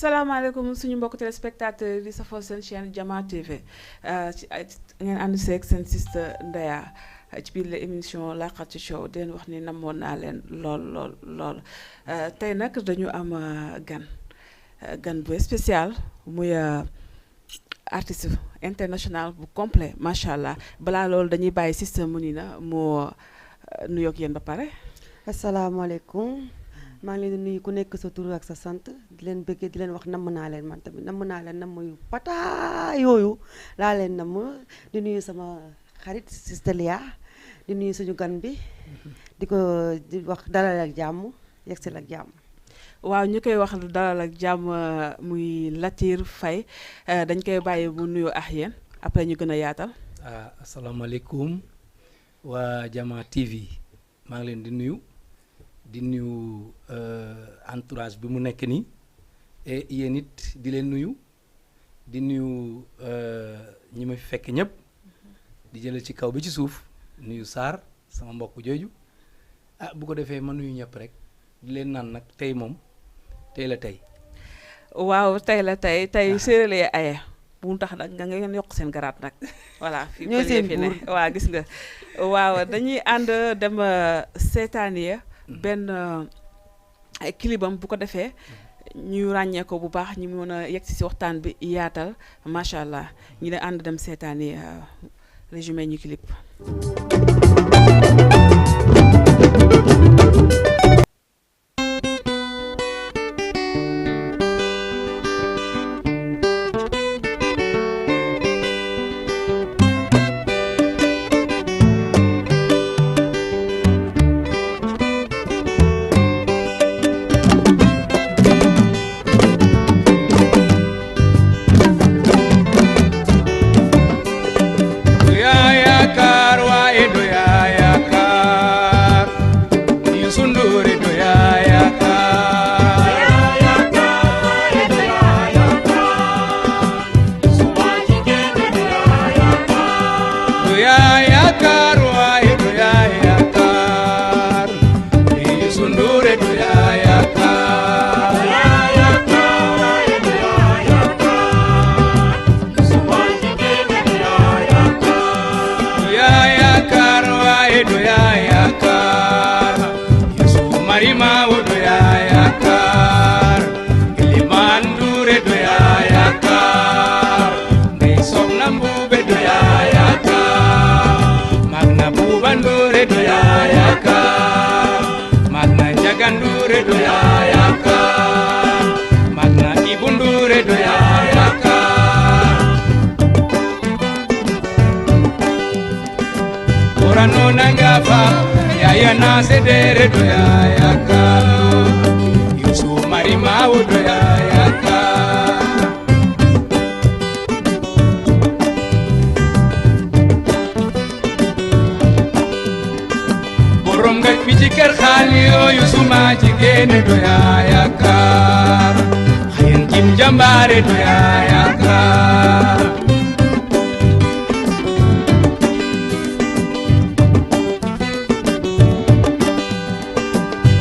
salaamaaleykum suñu mbokk téléspectateur di safoo seen chaîne Jama TV ci ngeen ànd seeg seen siste Ndeya ci biir la émission Laqatu Show di leen wax ni namoon naa leen lool tey nag dañu am gan bu spécial muy artiste international bu complet macha allah balaa loolu dañuy bàyyi siste Mounina moo nuyoog yéen ba pare. asalaamaaleykum. maa ngi leen di nuyu ku nekk sa tur ak sa sant di leen bëggee di leen wax namm naa leen man tamit namm naa leen namm yu pata yooyu laa leen namm di nuyu sama xarit Sister Lia di nuyu suñu gan bi di ko di wax dalal ak jàmm yegsil ak jàmm. waaw ñu koy wax dalal ak jàmm muy Latir Faye dañ koy bàyyi bu nuyu ak yéen après ñu gën a yaatal. asalaamaaleykum waa Jama TV maa ngi leen di nuyu. di nuyu entourage bi mu nekk nii et yéen it di leen nuyu di nuyu ñi ma fi fekk ñëpp di jële ci kaw bi ci suuf nuyu Sarr sama mbokk jooju bu ko defee ma nuyu ñëpp rek di leen naan nag tey moom tey la tey. waaw tey la tey séeréer aye bu mu tax nag nga ngeen yokk seen garaat nag voilà. fii ñooy seen buur ne waaw gis nga waaw dañuy ànd dem seetaaniya benn clipam bu ko defee ñu ràññee ko bu baax ñu mën a yegg si waxtaan bi yaatal macha allah ñu ne ànd dem seetaani résumé ñu clip. na sedere do ya ka yusu marima do ya ka borom ga mi ci kër xali o yusu ma ci gene do ya ka xayen tim jambare do ya ka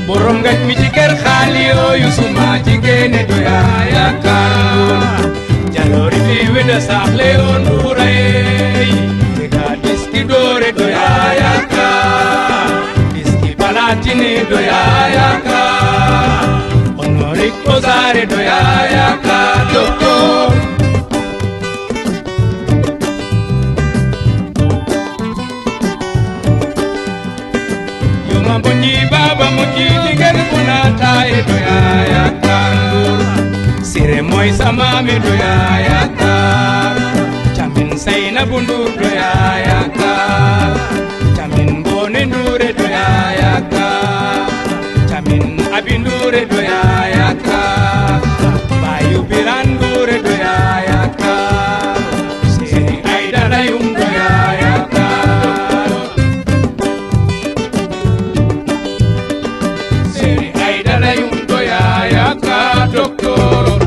borom nga mi ci kër xali o yusuma ci gene do ya kan jalori fi weda saxle on duray te ga diski dore do ya ka diski palatini do ya ka honoric posare do ya ka doctor Mabonyi baba moji dinger kunata edo ya kandur sire moy sama me do ya ka chamin sayna bundur do ya ka chamin bone ndure do ya ka chamin abindure do ya ka bayu birandure do ya ka sire aidara yum do ya ka doctor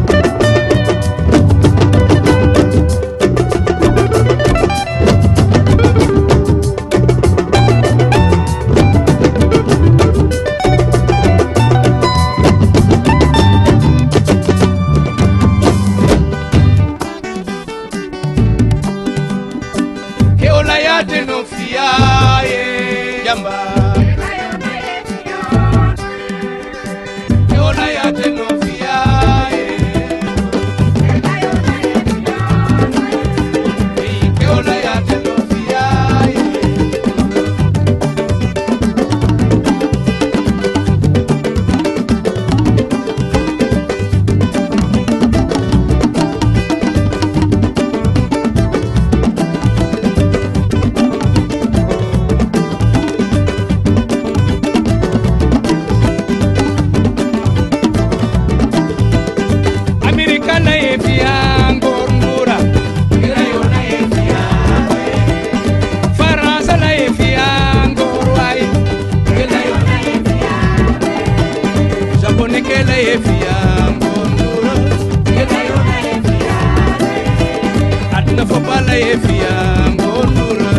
la yefia ngondura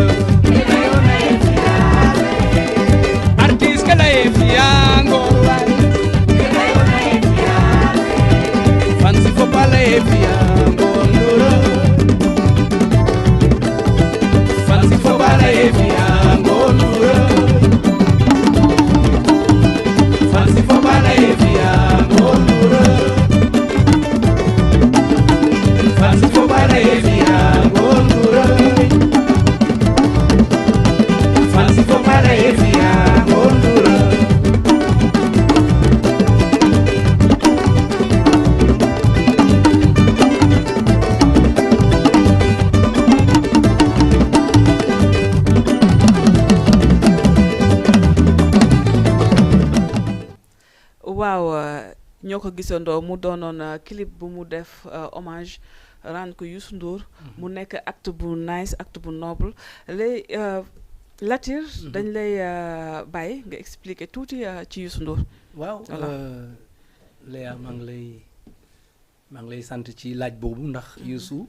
artiste la yefia ngorwa fansi fopa la yefia ngondura fansi fopa la yefia ngondura fansi fopa la yefia ngondura fansi fopa la yefia ngondura fansi fopa la yefia ngondura waaw ñoo ko gisandoo mu doonoon clip bu mu def hommage rendre ko Youssou Ndour mu nekk acte bu nice acte bu noble lay Latir dañ lay bàyyi nga expliquer tuuti ci Youssou Ndour. waaw Léa maa ngi lay sant ci laaj boobu ndax Youssou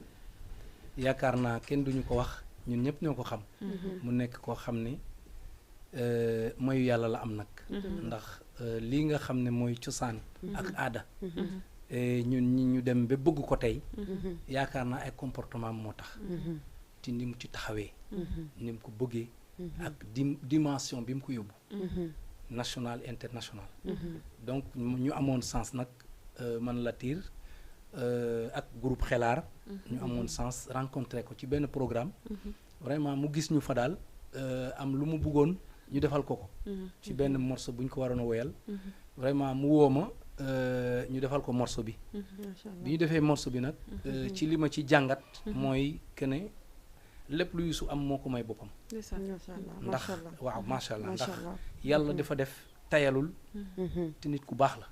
yaakaar naa kenn duñu ko wax ñun ñëpp ñoo ko xam mu nekk koo xam ne mayu yàlla la am nag ndax lii nga xam ne mooy cosaan ak aada ñun ñi ñu dem ba bëgg ko tey yaakaar naa ay comportement moo tax ci ni mu ci taxawee ni mu ko bëggee ak dimension bi mu ko yóbbu national international donc ñu amoon sens nag man Latir ak groupe Xelaar ñu amoon sens rencontré ko ci benn programme vraiment mu gis ñu fa daal am lu mu bëggoon ñu defal ko ko ci benn morceau bu ñu ko waroon a woyal vraiment mu woo ma ñu defal ko morceau bi bi ñu defee morceau bi nag ci li ma ci jàngat mooy que ne lépp lu Youssou am moo ko may boppam ndax waaw macha allah ndax yàlla dafa def tayalul te nit ku baax la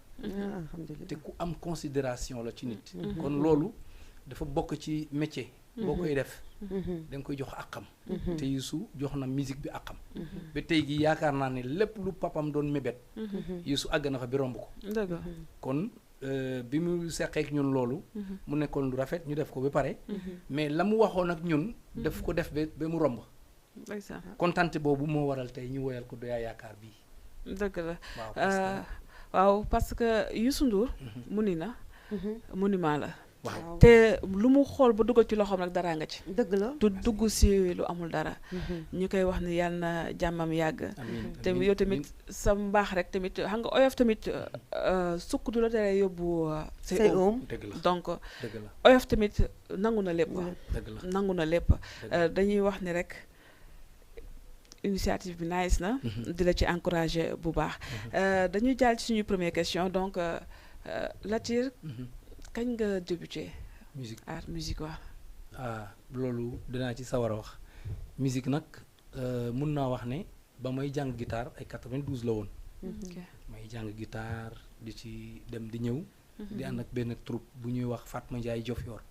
te ku am considération la ci nit kon loolu dafa bokk ci métier boo koy def da nga koy jox àqam te Youssou jox na musique bi àqam ba tey gi yaakaar naa ne lépp lu papam doon mébét Youssou àgg na fa bi romb ko kon bi mu seqeek ñun loolu mu nekkoon lu rafet ñu def ko ba pare mais la mu waxoon ak ñun daf ko def ba mu romb kontante boobu moo waral tey ñu woyal ko Doya Yaakaar bii dëgg la waaw parce que Youssou Ndour monument la waaw te lu mu xool ba duggal ci loxoom rek dara nga ci dëgg la du dugg si lu amul dara ñu koy wax ni yàlla na jàmmam yàgg te yow tamit sa mbaax rek tamit xam nga oyof tamit sukk du la tere yóbbu say oom donc oyof tamit nangu na lépp nangu na lépp dañuy wax ni rek initiative bi nice na di la ci encourager bu baax dañuy jàll ci suñu première question donc Latir kañ nga débuté musique waaw loolu dinaa ci sawar a wax musique nag mun naa wax ne ba may jàng guitare ay 92 la woon may jàng guitare di ci dem di ñëw di ànd ak benn troupe bu ñuy wax Fatma Ndiaye Diofior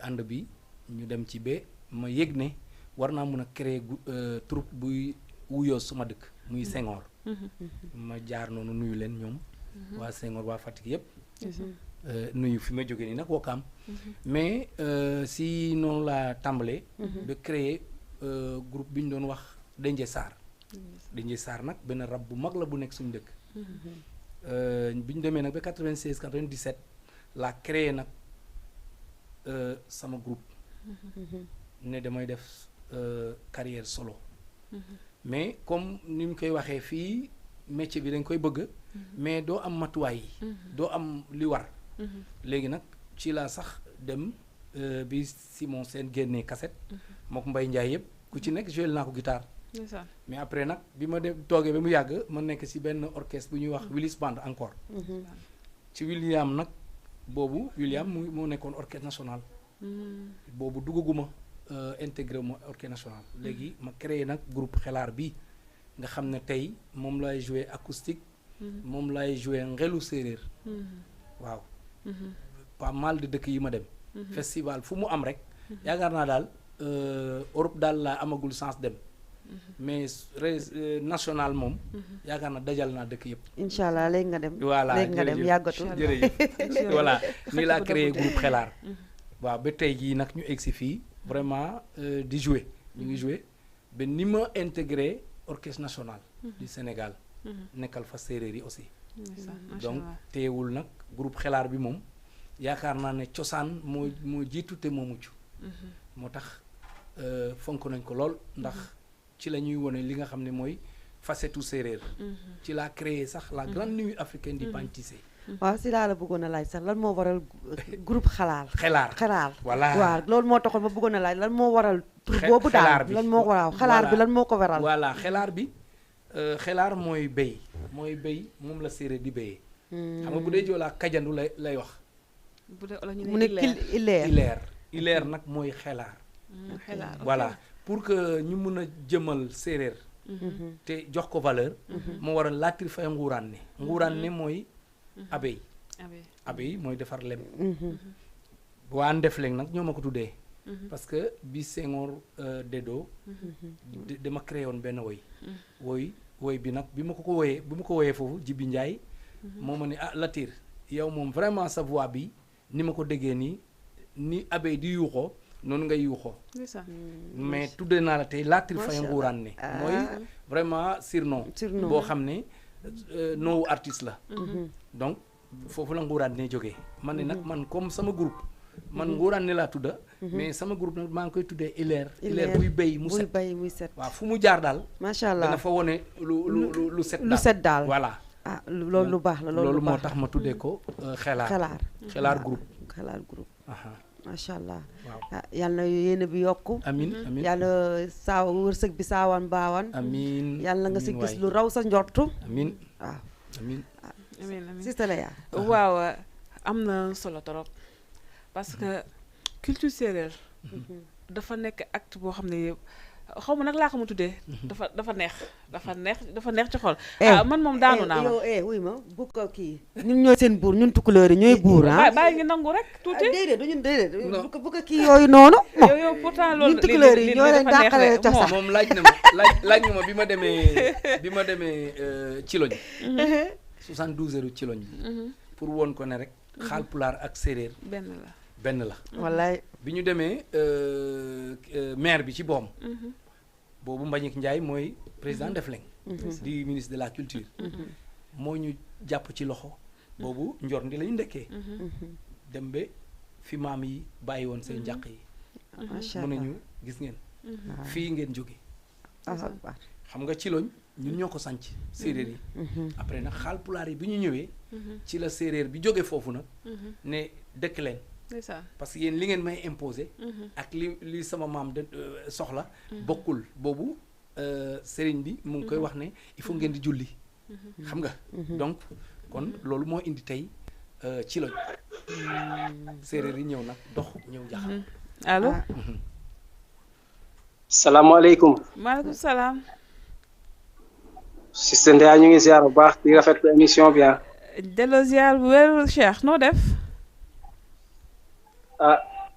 ànd bi ñu dem ci ba ma yëg ne war naa mun a créer troupe buy wuyoo suma dëkk muy Senghor ma jaar noonu nuyu leen ñoom waa Senghor waa Fatick yëpp nuyu fi ma jógee nii nag Wakaam mais si noonu laa tàmbalee ba créer groupe bi ñu doon wax Denje Sarr nag benn rab bu mag la bu nekk suñu dëkk bi ñu demee nag ba 96 97 laa créer nag sama groupe ne damay def carrière solo mais comme ni mu koy waxee fii métier bi dañ koy bëgg mais doo am matuwaay yi doo am li war léegi nag ci laa sax dem bi Simon Sène génnee cassette mook Mbaye Ndiaye yëpp ku ci nekk joué naa ko guitare mais après nag bi ma dem toogee ba mu yàgg ma nekk ci benn orchestre bu ñuy wax Willis Band encore ci William nag boobu William moo nekkoon orchestre national boobu duggaguma intégré ma orchestre national léegi ma créé nag groupe Xelaar bi nga xam ne tey moom lay joué acoustique moom lay joué ngelu séeréer waaw pas mal de dëkk yi ma dem festival fu mu am rek yaakaar naa daal Europe daal laa amagul chance dem mais national moom yaakaar naa dajal naa dëkk yëpp incha allah léegi nga dem voilà léegi nga dem yàggatul jërëjëf voilà nii laa créé groupe Xelaar waaw ba tey jii nag ñu egsi fii vraiment di jouer ñu ngi jouer ba ni ma intégré orchestre national du Sénégal nekkal fa séeréer yi aussi donc teewul nag groupe xelaar bi moom yaakaar naa ne cosaan moo jiitu te moo mucc moo tax fonk nañ ko lool ndax ci la ñuy wone li nga xam ne mooy facette séeréer ci la créé sax la grande nuit africaine du pagne tissé waaw si laa la bëggoon a laaj sax lan moo waral groupe xelaar voilà waaw loolu moo taxoon ma bëggoon a laaj lan moo waral tur boobu daal lan moo waaw xelaar bi lan moo ko waral voilà xelaar bi xelaar mooy béy moom la séeréer di béyee xam nga bu dee joolaa kajandu lay wax bu dee olof ñu mu ne ileer nag mooy xelaar voilà pour que ñu mun a jëmal séeréer te jox ko valeur moo waral laatir fay nguuraan ne mooy abeille mooy defar lem waa Ndefleng nag ñoo ma ko tuddee parce que bi Senghor dédoo dama créé woon benn woy bi nag bi ma ko woyee foofu Jibi Njaay moo ma ne Latir yow moom vraiment sa voix bi ni ma ko déggee nii ni abeille di yuuxoo noonu ngay yuuxoo mais tuddee naa la tey Latir Faye Nguuraan ne mooy vraiment surnom boo xam ne noowu artiste la donc foofu la Nguuraan ne jógee man ne nag man comme sama groupe man Nguuraan ne laa tudda mais sama groupe nag maa ngi koy tuddee ileer buy béy mu set waaw fu mu jaar daal macha allah dana fa wone lu set daal voilà loolu lu baax la loolu moo tax ma tuddee ko xelaar groupe macha allah yal na yéene bi yokku amiin yàlla wërsëg bi saawaan baawaan amiin yàlla nga si gis lu raw sa njortu amiin waaw amiin Sista Leya waaw am na solo trop parce que culture séeréer dafa nekk acte boo xam ne xaw ma nag laa ko mu tuddee dafa neex ci xol man moom daanu naa yow wuy ma bu ko kii ñun ñooy seen buur ñun tukkuleer yi ñooy buur bàyyi ngi nangu rek tuuti déedéet bu ko kii yooyu noonu yow pourtant loolu ñun tukkuleer yi ñoo leen dàqale cosaan moom laaj na ma bi ma demee Ciloñ 72 heures Ciloñ bi pour woon ko ne rek Haalpulaar ak séeréer benn la wallaay bi ñu demee maire bi ci boom boobu Mbagnick Ndiaye mooy président Ndefleng di ministre de la culture moo ñu jàpp ci loxo boobu njor ndi la ñu ndekkee dem ba fi maam yi bàyyi woon seen njàq yi mu ne ñu gis ngeen fii ngeen jóge xam nga Ciloñ ñun ñoo ko sanc séeréer yi après nag Haalpulaar yi bi ñu ñëwee ci la séeréer bi jóge foofu nag ne dëkk leen parce que yéen li ngeen may imposer ak li sama maam de soxla bokkul boobu sëriñ bi mu ngi koy wax ne il faut ngeen di julli xam nga donc kon loolu moo indi tey Ciloñ séeréer yi ñëw nag dox ñëw jaxal allo salaamaaleykum maaleykum salaam Sista Ndeya ñu ngi ziar bu baax di rafetlu émission bi delloo ziar bu wér Cheikh noo def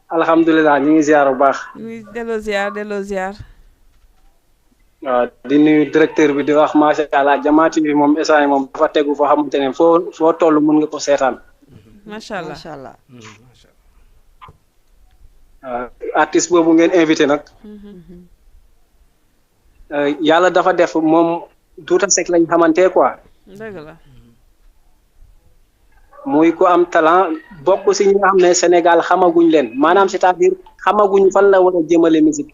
alhamdulilah ñu ngi ziar bu baax ñu ngi delloo ziar waaw di nuyu directeur bi di wax macha allah Jamaa TV moom instant moom dafa tegu foo xamante ne foo toll mën nga ko seetaan macha allah waaw artiste boobu ngeen invité nag yàlla dafa def moom Douta Seck lañ xamante quoi dëgg la muy ko am talent bokk si ñi nga xam ne Sénégal xamaguñ leen maanaam c'est-à-dire xamaguñ fan la war a jëmale musique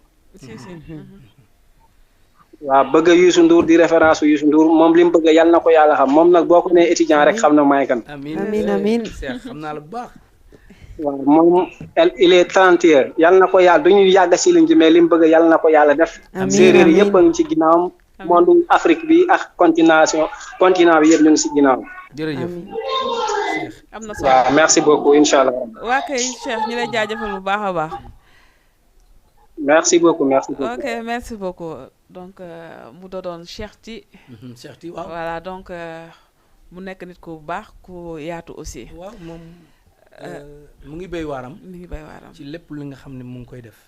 waaw bëgg Youssou Ndour di référence Youssou Ndour moom li mu bëgg yàlla na ko yàlla xam moom nag boo ko nee étudiant rek xam na may kan amiin xam naa la bu baax waaw moom il est 31 yàlla na ko yàlla du ñu yàgg si liñ ci mais li mu bëgg yàlla na ko yàlla def séeréer yëpp a ngi ci ginnaawam monde Afrique bi ak continent bi yëpp ñu ngi si ginnaaw jërëjëf am na solo waaw merci beaucoup incha allah waa kay Cheikh ñu lay jaajëfal bu baax a baax merci beaucoup ok merci beaucoup donc mu doon Cheikh Ty waaw voilà donc mu nekk nit ku baax ku yaatu aussi waaw moom mu ngi béy waaram ci lépp li nga xam ne mu ngi koy def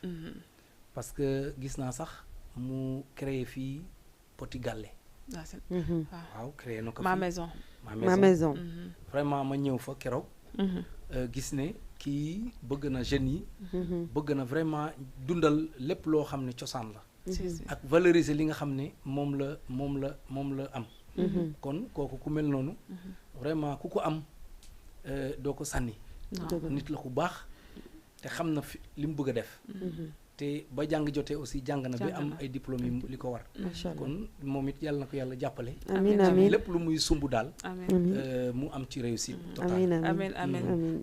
parce que gis naa sax mu créé fii Poti Galle waaw créé na ko ma maison ma maison vraiment ma ñëw fa keroog gis ne kii bëgg na jeunes yi bëgg na vraiment dundal lépp loo xam ne cosaan la ak valoriser li nga xam ne moom la am kon kooku ku mel noonu vraiment ku ko am doo ko sànni nit la ku baax te xam na fi li mu bëgg a def te ba jàng jotee aussi jàng na bi am ay diplôme yi li ko war kon moom it yàlla na ko yàlla jàppale amiin lépp lu muy sumb daal mu am ci réussite totale amiin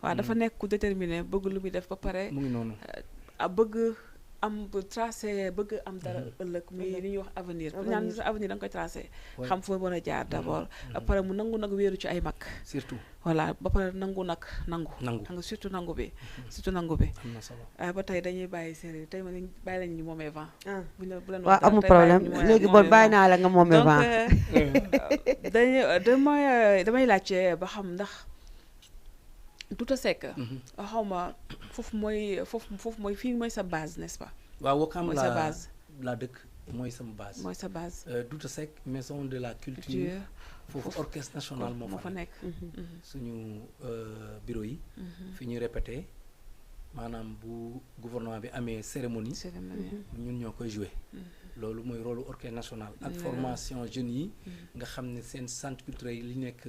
waaw dafa nekk ku déterminé bëgg lu muy def ba pare mu ngi noonu bëgg am tracé bëgg am dara ëllëg muy li ñuy wax avenir ñaan sa avenir da nga koy tracé xam foo mën a jaar d'abord après mu nangu nag wéeru ci ay mag surtout voilà ba pare nangu xam nga surtout nangu bi am na solo ba tey dañuy bàyyi séeréer tey ma ne bàyyi lañu ñu moomee vent bu leen waaw amul problème léegi bon bàyyi naa la nga moomee vent damay laajte ba xam ndax Douta Seck xawma foofu mooy fii mooy sa base n'est-ce pas waaw Wakaam mooy sa base la dëkk mooy sama base mooy sa base Douta Seck maison de la culture foofu orchestre national moo fa nekk suñu bureau yi fi ñuy répété maanaam bu gouvernement bi amee cérémonie ñun ñoo koy joué loolu mooy rôle orchestre national ak formation jeunes yi nga xam ne seen centre culturel yi li nekk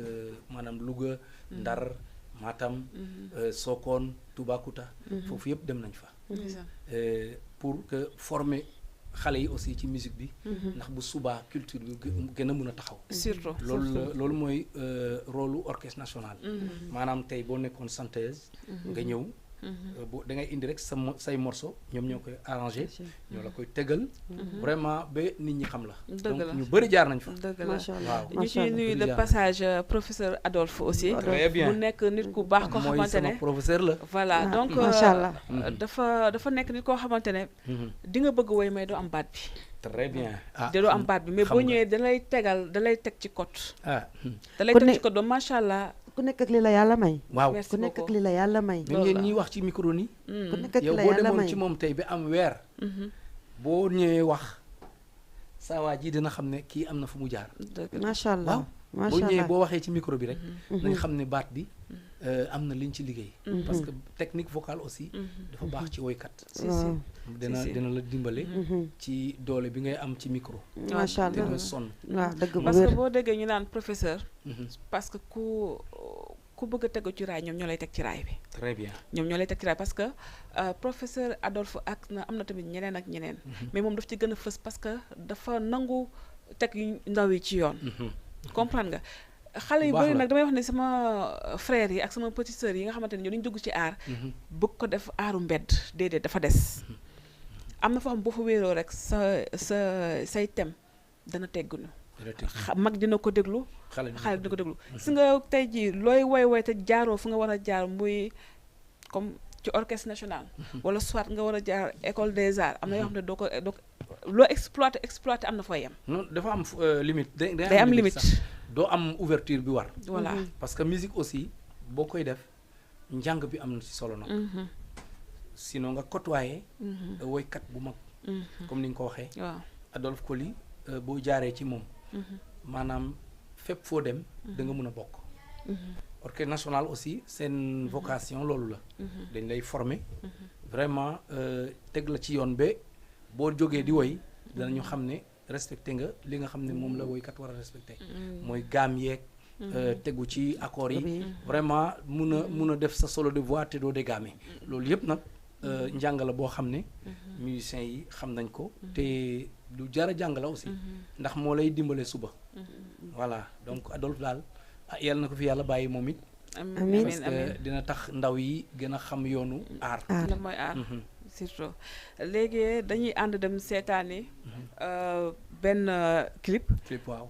maanaam Louga Ndar Matam Sokone Toubacouta foofu yëpp dem nañ fa pour que former xale yi aussi ci musique bi ndax bu subaa culture bi gën a mën a taxaw surtout loolu mooy rôle orchestre national maanaam tey boo nekkoon chanteuse nga ñëw bu da ngay indi rek say morceau ñoom ñoo koy arrangé ñoo la koy tegal vraiment ba nit ñi xam la donc ñu bëri jaar nañ fa dëgg la waaw ñu ciy nuyu de passage professeur Adolphe aussi très bien mu nekk nit ku baax koo xamante ne mooy sama professeur la voilà donc macha allah dafa nekk nit koo xamante ne di nga bëgg woy may doo am baat bi très bien doo am baat bi mais boo ñëwee da lay teg ci code da lay teg ci code ba macha allah ku nekk ak li la yàlla may waaw ku nekk ak li la yàlla may même yéen ñiy wax ci micro ni ku nekk ak li yow la boo yàlla demoon may ci moom tey bi am weer boo ñëwee wax saa waa ji dina xam ne kii am na fu mu jaar macha allah waaw boo ñëwee boo waxee ci micro bi rek dañ xam ne baat bi am na liñ ci liggéey parce que technique vocale aussi dafa baax ci woykat dina la dimbale ci doole bi ngay am ci micro macha allah dina sonn waaw dëgg bu parce que wér boo déggee ñu naan professeur parce que ku bëgg a tegu ci raay ñoom ñoo lay teg ci raay bi très bien ñoom ñoo lay teg ci raay parce que professeur Adolphe ak am na tamit ñeneen ak ñeneen mais moom daf ci gën a fës parce que dafa nangu teg yu ndaw yi ci yoon comprendre nga xale yu bëri nag damay wax ne sama frères yi ak sama petite sœurs yi nga xamante ne ñoo dañu dugg ci aar bëgg ko def aaru mbedd déedéet dafa des am na foo xam boo fa wéeroo rek say thème dana teggunu mag dina ko déglu xale dina ko déglu si nga tey jii looy woy te jaaroo fu nga war a jaar muy comme ci orchestre national wala soit nga war a jaar école des arts am na yoo xam ne doo ko loo exploité am na fooy yem non dafa am limite day am limite doo am ouverture bi war voilà parce que musique aussi boo koy def njàng bi am na ci solo nag sinon nga côtoyé woykat bu mag comme ni nga ko waxee waaw Adolphe Coly boo jaaree ci moom maanaam fépp foo dem da nga mën a bokk orchestre national aussi seen vocation loolu la dañ lay former vraiment teg la ci yoon ba boo jógee di woy danañu xam ne respecté nga li nga xam ne moom la woykat war a respecté mooy gaam yeeg tegu ci accords yi vraiment mun a def sa solo de voix te doo dégaame loolu yëpp nag njàng la boo xam ne musiciens yi xam nañ ko te lu jar a jàng la aussi ndax moo lay dimbale suba voilà donc Adolphe daal yàlla na ko fi yàlla bàyyi moom it amiin parce que dina tax ndaw yi gën a xam yoonu aar la mooy aar surtout léegi dañuy ànd dem seetaani benn clip waaw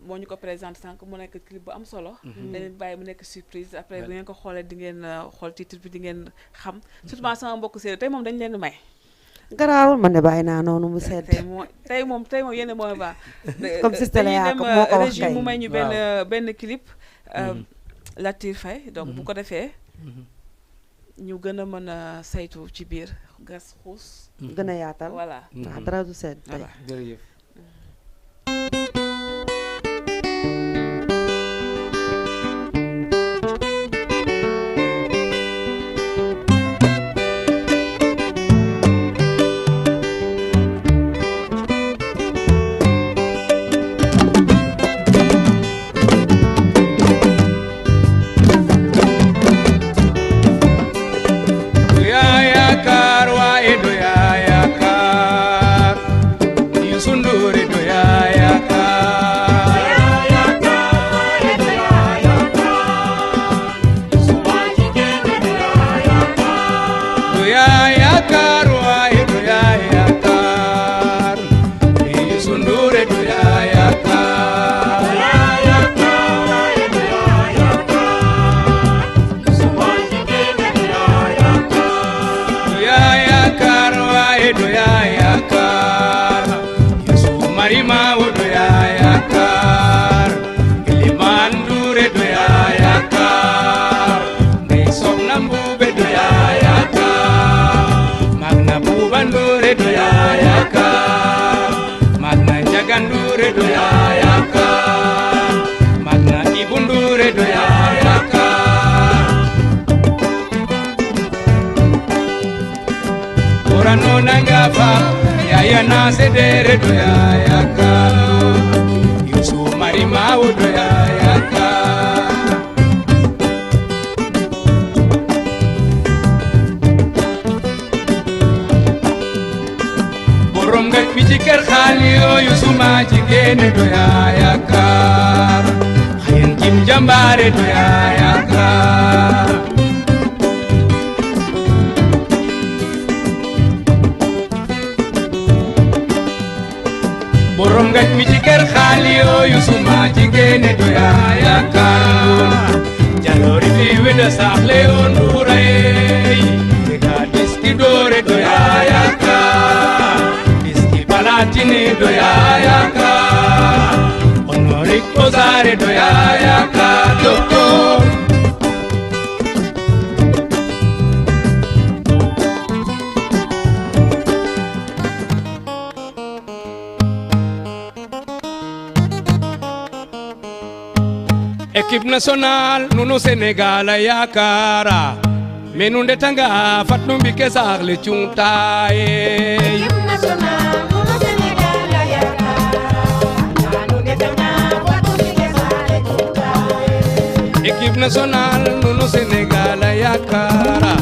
moo ñu ko présenté sànq mu nekk clip bu am solo dañuy bàyyi mu nekk surprise après bu ngeen ko xoolee di ngeen xool titre bi di ngeen xam surtout sama mbokk séeréer tey moom dañu leen di may garaawul man de bàyyi naa noonu mu sedd tey moom yéen mooy baax comme si Stella yaa ko moo ko wax kay mu may ñu benn clip Latir Faye donc bu ko defee ñu gën a mën a saytu ci biir gas xuus gën a yaatal voilà waaw dara du sedd tey jërëjëf Kurano nangafa Yaya nasedere do yaya kando Yusu marima do yaya ka Borom gat mi ci kër xaliyo Yusu ma jigene do yaya ka Hayen kim jambare do yaya ka Borom gat mi ci kër xaliyo Yusu ma jigene do yaya ka Jalori fi weda saxle on duray Tega diski dore do yaya ka Diski palatine do yaya ka Honorik Ozare do yaya ka Doktor Équipe nationale nunu Sénégal yakara menunde tanga fatnu mbike sarle chuntaye Équipe nationale nunu Sénégal yakara menunde tanga fatnu mbike sarle chuntaye Équipe nationale nunu Sénégal yakara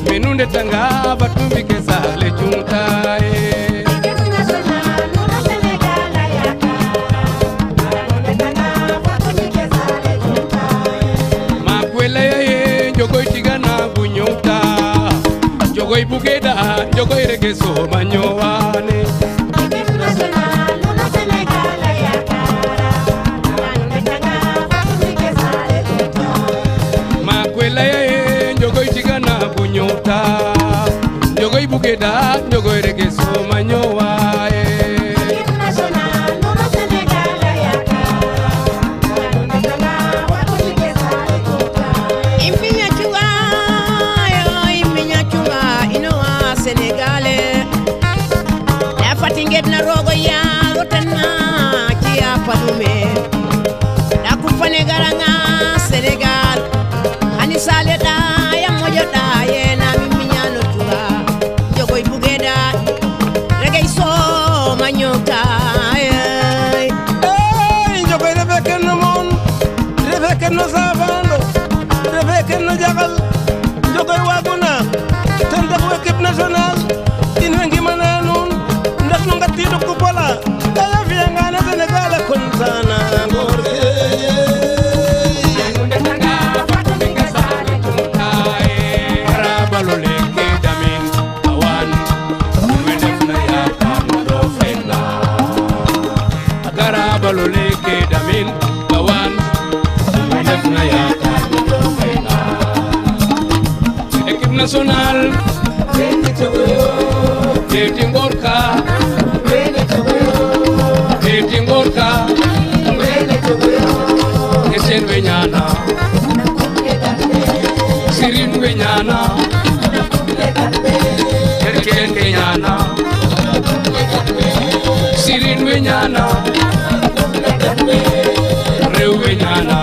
menunde tanga fatnu mbike sarle chuntaye Jogoy bugeda, jogoy regeso manyowane Équipe nationale nunu Sénégal yakara menunde tanga fatnu mbike sarle chuntaye Makwela ye jogoy tigana bunyota Jogoy bugeda, jogoy regeso manyowae Équipe nationale nunu Sénégal yakara menunde tanga fatnu mbike sarle chuntaye Iminya chunga inoa Sénégalais la fatinget na rogo ya rotana chia padume la kupane garanga Sénégal ani sale da ya mojo da ye na miminya no chunga jogoy bugeda regay so manyota Hey, jogoy reveke no mon reveke no savando reveke no jagal jogoy waguna tan def équipe nationale in wengi mana nun ndax nu ngati do ko bola dala fi nga na Sénégal kon sana ngor national Teti Ngorka Teti Ngorka Esen Wenyana Sirin Wenyana Kerken Wenyana Sirin Wenyana Rew Wenyana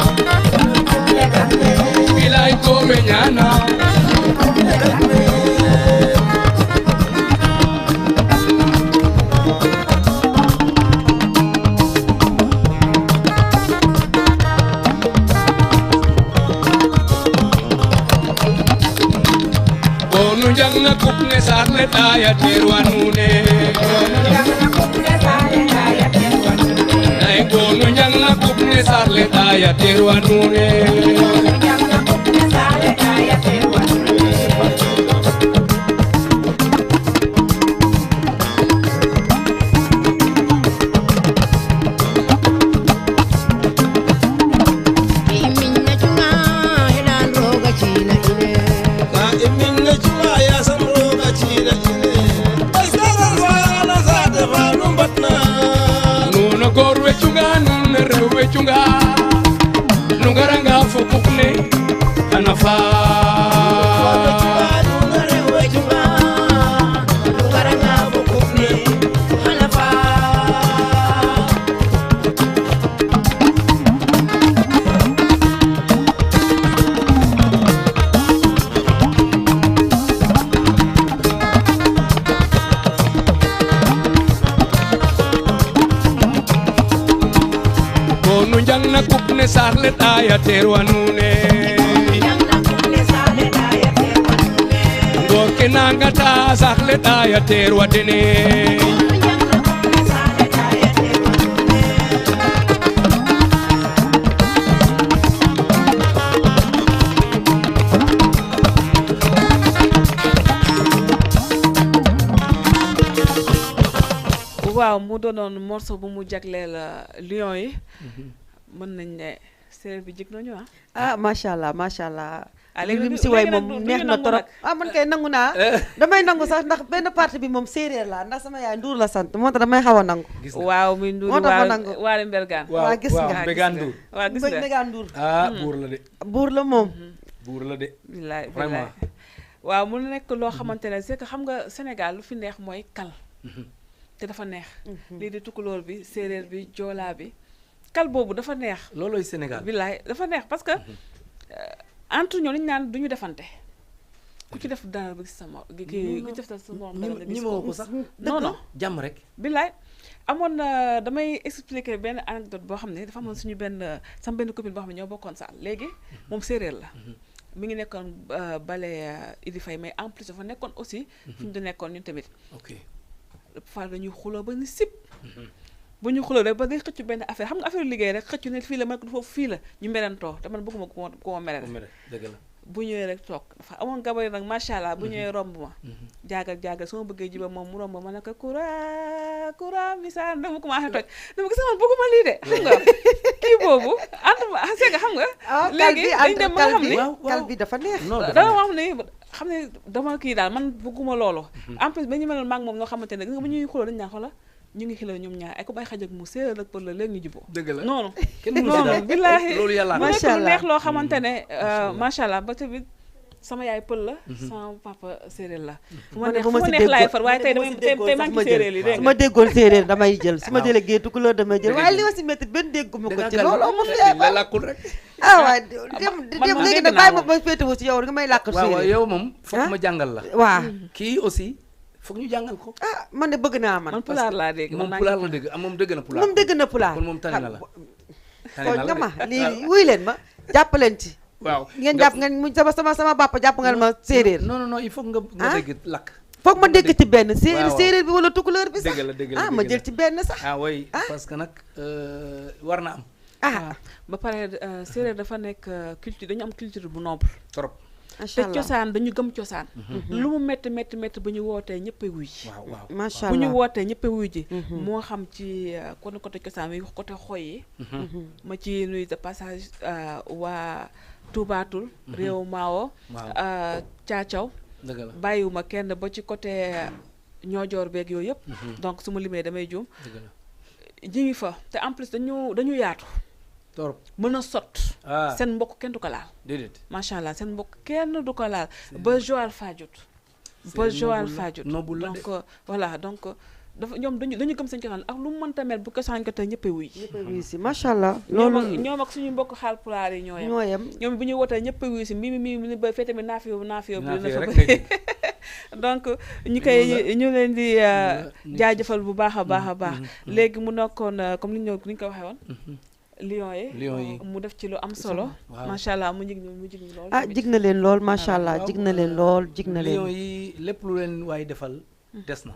Bilay Ko Wenyana Jangna kupne sarle taya terwanune Nai gonu jangna kupne sarle taya terwanune Chunga nungaranga fukukne anafa kumne sahle ɗaya terwanune gorke nangata sahle ɗaya terwadene waaw mu doonoon morceau bu mu jagleel lion yi mën nañ ne séeréer bi jig nañu macha allah macha allah. léegi li mu si way léegi nag moom du neex ñu na nangu trop. nag. man kay nangu naa. damay nangu sax ndax benn partie bi moom séeréer la ndax sama yaay Ndour la sant moo tax damay xaw a nangu. gis nga waaw muy Ndour moo tax ma nangu. waari Mbergane waaw gis nga. Mbégane Ndour waaw gis nga Mbégane Ndour. buur la de buur la moom. buur la de billaay vraiment. billaay waaw mu nekk loo xamante ne c'est que xam nga Sénégal lu fi neex mooy kal te dafa neex lii di tukulóor bi séeréer bi joolaa bi kal boobu dafa neex loolooy Sénégal billaay dafa neex parce que entre ñoo liñu naan duñu defante ku ci def dara ba gis sa mor ki ku ci def sa morom dara nga gis ñi ma ko sax non non jàmm rek billaay amoon na damay expliquer benn anecdote boo xam ne dafa amoon suñu benn sama benn copine boo xam ne ñoo bokkoon saal léegi moom séeréer la mi ngi nekkoon bale Idi Faye mais en plus dafa nekkoon aussi fi ñu da nekkoon ñun tamit ok fa dañuy xuloo ba ni sip bu ñu xuloo rek ba ngay xëccu benn affaire xam nga affaire liggéey rek xëccu ne fii la ma ko foofu fii la ñu merentoo te man bëgguma ko ma merel dëgg la bu ñëwee rek toog dafa amoon gabari nag macha allah bu ñëwee romb ma jaagal su ma bëggee jiba moom mu romb ma ne ko kura misaan dama commencé toj dama gis man bëgguma lii de xam nga kii boobu ànduma c'est que xam nga léegi dañ dem ba nga xam ni kal bi dafa neex. dama xam ne dama kii daal man bëgguma loolu en plus ba ñu mel maag moom ñoo xamante ne gis nga bu ñuy xuloo dañu naan xoola ñu ngi xiloo ñoom ñaar ay ko bay xaj ak mu séeréer ak pël la léegi ñu juboo dëgg la noonu kenn mënu si dara noonu billaahi loolu yàlla mu nekk macha lu allah. neex loo xamante ne macha allah ba tamit sama yaay pël la sama papa séeréer la fu ma neex fu ma neex laay far waaye tey damay tey maa ngi ci séeréer yi dégg su nga ma déggoon séeréer damay jël su ma jëlee géetu couleur damay jël waaye li ma si métti benn dégguma ko ci loolu mu la làkkul rek waaye dem léegi nag bàyyi ma ma féetewu si yow nga may làkk waaw séeréer yow moom foog ma jàngal la waaw kii aussi foog ñu jàngal ko man de bëgg naa man man pulaar laa dégg moom pulaar la dégg moom dëgg na pulaar moom dégg na pulaar kon moom tane na la tane kon na nga la ma lii wuy leen ma jàpp leen ci waaw ngeen jàpp ngeen mu sama bàpp jàpp ngeen ma séeréer non non il faut nga dégg lakk foog ma dégg ci benn waaw. séeréer bi wala tukulóor bi sax dëgg la dëgg la ma dëgg jël la. ci benn sax ah oui parce que nag war na am waaw ba pare séeréer dafa nekk culture dañu am culture bu noble trop macha te allah cosaan dañu gëm cosaan lu mu métti métti métti bu ñu wootee ñëppay wuy ji waaw waaw macha bu ñu allah wootee ñëppay wuy ji moo xam ci kon côté cosaan bi côté xoy yi ma ci nuyu de passage waa Tuubaatul réew Maawo waaw Caacaw dëgg la bàyyiwuma kenn ba ci côté ñoojoor beeg yooyu yëpp donc su ma limee damay juum dëgg la ji ngi fa te en plus dañu yaatu trop mën a sot ah seen mbokk kenn du ko laal déedéet macha allah seen mbokk kenn du ko laal ba Joal Fadiouth ba Joal Fadiouth noble la de. donc voilà donc dafa ñoom dañu gëm seen cosaan ak lu mu mënta mel bu cosaan ko tey ñëppay wuy oui si macha allah ñoom loolu ak ñoom ak suñu mbokk Haalpulaar yi ñoo yem ñoo yem ñoom bu ñuy wootee ñëppay wuy si mi ba fee tamit naafiyo bi dina fa rek bëri donc ñu koy ñu leen di jaajëfal bu baax a baax a baax léegi mu nekkoon comme ni ñu ko waxee woon lion yi mu def ci lu am solo waaw. macha allah mu jig ñu lool jig na leen lool macha allah waaw. jig na leen lool jig na lion leen yi lépp lu leen waaye defal des na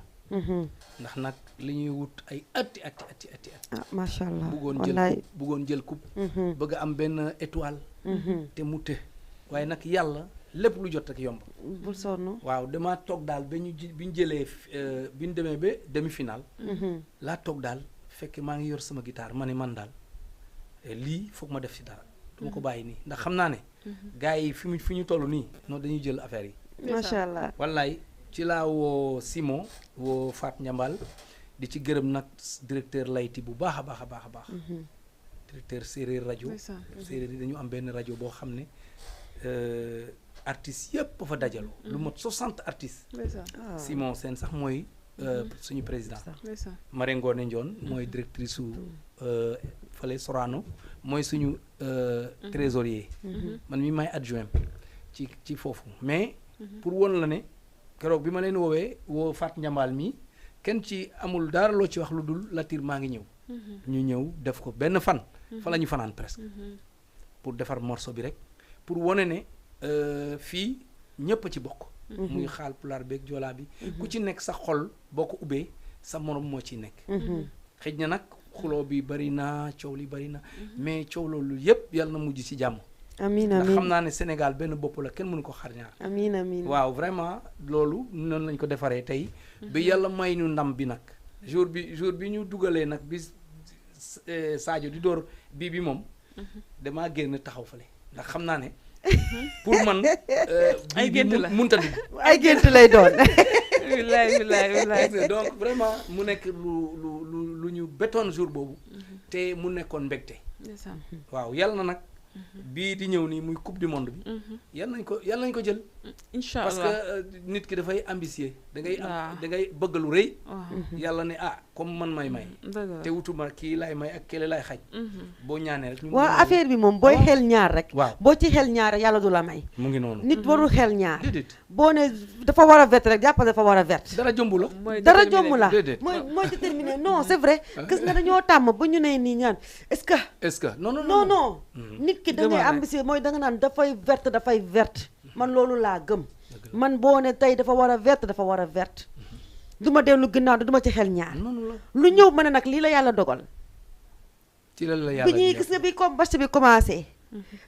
ndax nag li ñuy wut ay atti macha allah bëggoon wallaay jël bëggoon jël coupe bëgg a am benn étoile te mu të waaye nag yàlla lépp lu jot ak yomb bul sonn waaw dama toog daal ba ñu bi ñu jëlee bi ñu demee ba demi-finale laa toog daal fekk maa ngi yor sama guitare ma ne man daal lii foog ma def ci dara duma ko bàyyi nii ndax xam naa ne gars yi fi ñu toll nii non dañuy jël affaire yi macha allah wallaay ci laa woo Simon woo Fat Njambal di ci gërëm nag directeur layti bu baax a baax a baax a baax directeur séeréer rajo séeréer yi dañu am benn rajo boo xam ne artistes yëpp fa dajaloo lu mot 60 artistes Simon Sène sax mooy suñu président Mare Ngoone Ndione mooy directrice su fale Sorano mooy suñu trésorier man mi may adjoint ci foofu mais pour woon la ne keroog bi ma leen woo Fat Njambal mi kenn ci amul dara loo ci wax lu dul Latir maa ngi ñëw ñu ñëw def ko benn fan fa la ñu fanaan presque pour defar morceau bi rek pour wane ne fii ñëpp a ci bokk muy xaal pulaar beeg joolaa bi ku ci nekk sa xol boo ko ubbee sa morom moo ciy nekk xëj na nag xuloo bi bari na coow li bari na mais coow loolu yëpp yàlla na mujj ci jàmm amiin ndax amiin xam naa ne Sénégal benn bopp la kenn mënu ko xar ñaar amiin amiin waaw vraiment loolu noonu lañ ko defaree tey bi yàlla may ñu ndam bi nag jour bi ñu dugalee nag bi Sadio di door bii bi moom damaa génn taxaw fale ndax xam naa ne pour man Ay gént la. munta dugg ay gént lay doon wilaay donc vraiment mu nekk lu ñu bettoon jour boobu te mu nekkoon mbégte waaw yàlla na nag bii di ñëw nii muy coupe du monde bi yàlla nañ ko jël incha parce allah que nit ki dafay ambitieux da ngay waaw. am da ngay bëgg lu rëy waaw yàlla ne comme man may dëgg la te wutuma kii lay may ak kële lay xaj boo ñaanee rek ñu waaw affaire bi moom booy xel ñaar rek waaw boo ci xel ñaar rek yàlla du la may mu ngi noonu nit warul xel ñaar déedéet boo ne dafa war a vert rek jàppal dafa war a vert dara jombu la mooy dara déterminé. jomm la déedéet. mooy déterminé non c'est vrai gis nga dañoo tàmm ba ñu ne nii ñaan est-ce que est-ce que non non nit ki da ngay Demal rek. ambitieux mooy da nga naan dafay verte man loolu laa gëm man boo ne tey dafa war a verte du ma dellu ginnaaw du ma ci xel ñaar noonu la lu ñëw ma ne nag lii la yàlla dogal ci la bi yàlla ñuy gis nga bi comme match bi commencé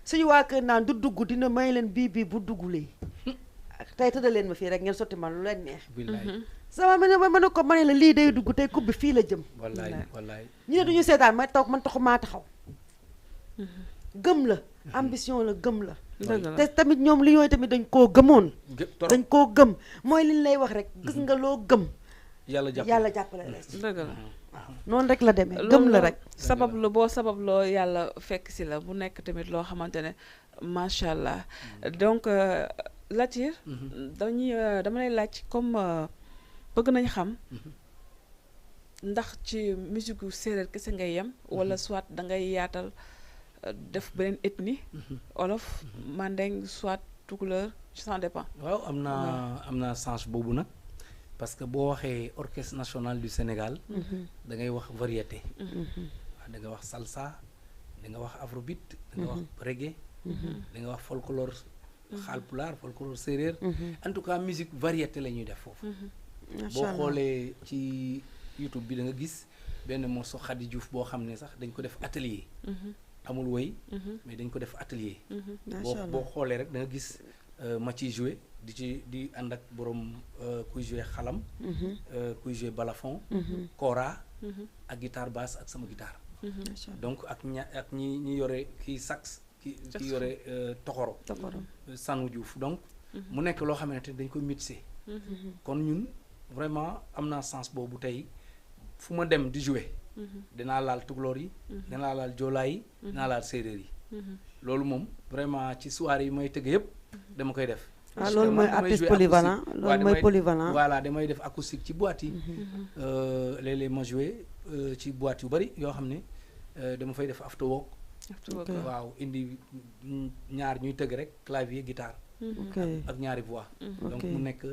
suñu waa kër naan du dugg dina may leen bii bu duggulee tey tëddal leen ma fii rek ngeen sotti ma lu leen neex billaay sama ma ne ko ma ne la lii day dugg tey coupe bi fii la jëm wallaay ñu ne duñu seetaan man taxu maa taxaw gëm la ambition la gëm la dëgg la te tamit ñoom li yooyu tamit dañ koo gëmoon torop dañ koo gëm mooy liñ lay wax rek gis nga loo gëm yàlla jàppale la si dëgg la noonu rek la demee gëm la rek sabab lu boo sabab loo yàlla fekk si la bu nekk tamit loo xamante ne macha allah donc Latir dama lay laaj comme bëgg nañ xam ndax ci musique gu séeréer kese ngay yem wala soit da ngay yaatal def beneen ethnie olof mandeng soit tukuleur ça dépend waaw am naa sens boobu nag parce que boo waxee orchestre national du Sénégal da ngay wax variété waaw da nga wax salsa da nga wax afrobeat da nga wax reggae da nga wax folklore xaalpulaar folklore séeréer en tout cas musique variété la ñuy def foofu boo xoolee ci YouTube bi da nga gis benn morceau Khady Diouf boo xam ne sax dañ ko def atelier amul woy mais dañ ko def atelier boo xoolee rek da nga gis ma ciy joué di ànd ak borom kuy joué xalam kuy joué balafon kora ak guitare basse ak sama guitare donc ak ñi yore kii sax ki yore toxoro Sanu Diouf donc mu nekk loo xamante ne dañ koy mixé kon ñun vraiment am naa sens boobu tey fu ma dem di jouer dinaa laal tukulóor yi dinaa laal joolaa yi dinaa laal séeréer yi loolu moom vraiment ci soirée yi may tëgg yëpp dama koy def loolu mooy artiste polyvalent loolu mooy polyvalent voilà damay def acoustique ci boîte yi léeg-léeg ma jouer ci boîte yu bari yoo xam ne dama fay def after work waaw indi ñaar ñuy tëgg rek clavier guitare ak ñaari voix donc mu nekk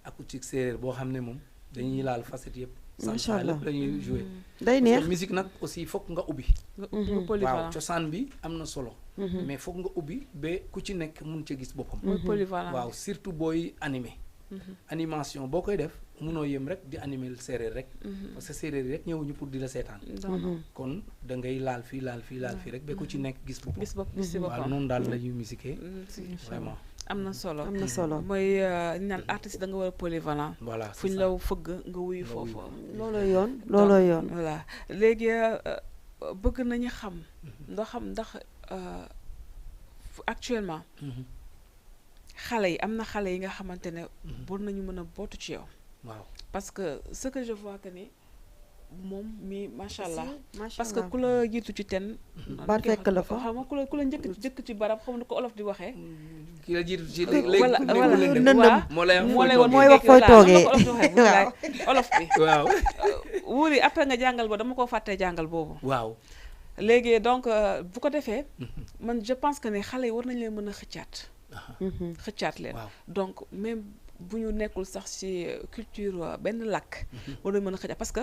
acoustique séeréer boo xam ne moom dañuy laal facette yëpp macha allah lépp lañuy jouer day neex musique nag aussi foog nga ubbi waaw cosaan bi am na solo mais foog nga ubbi ba ku ci nekk mun ca gis boppam waaw surtout booy animé animation boo koy def munoo yem rek di animer séeréer rek parce que séeréer yi rek ñëwuñu pour di la seetaan kon da ngay laal fii rek ba ku ci nekk gis boppam waaw noonu daal la ñuy musiquer vraiment am na solo mooy naan artiste da nga war a polyvalent voilà fu ñu la fëgg nga wuyu foofu looloo yoon voilà léegi bëgg nañu xam ndax actuellement xale yi am na xale yi nga xamante ne war nañu mën a bootu ci yow waaw parce que ce que je vois que ni moom mi macha allah parce que ku la jiitu ci ten baat fekk la fa xam nga ku la njëkk ci barab xam na ko olof di waxee ki la jiitu ci mooy wax fooy toogee olof bi waaw wuuri après nga jàngal ba dama ko fàttee jàngal boobu waaw léegi donc bu ko defee man je pense que ne xale yi war nañ leen mën a xëccaat leen donc même bu ñu nekkul sax ci culture benn làkk war nañ mën a xëccaat parce que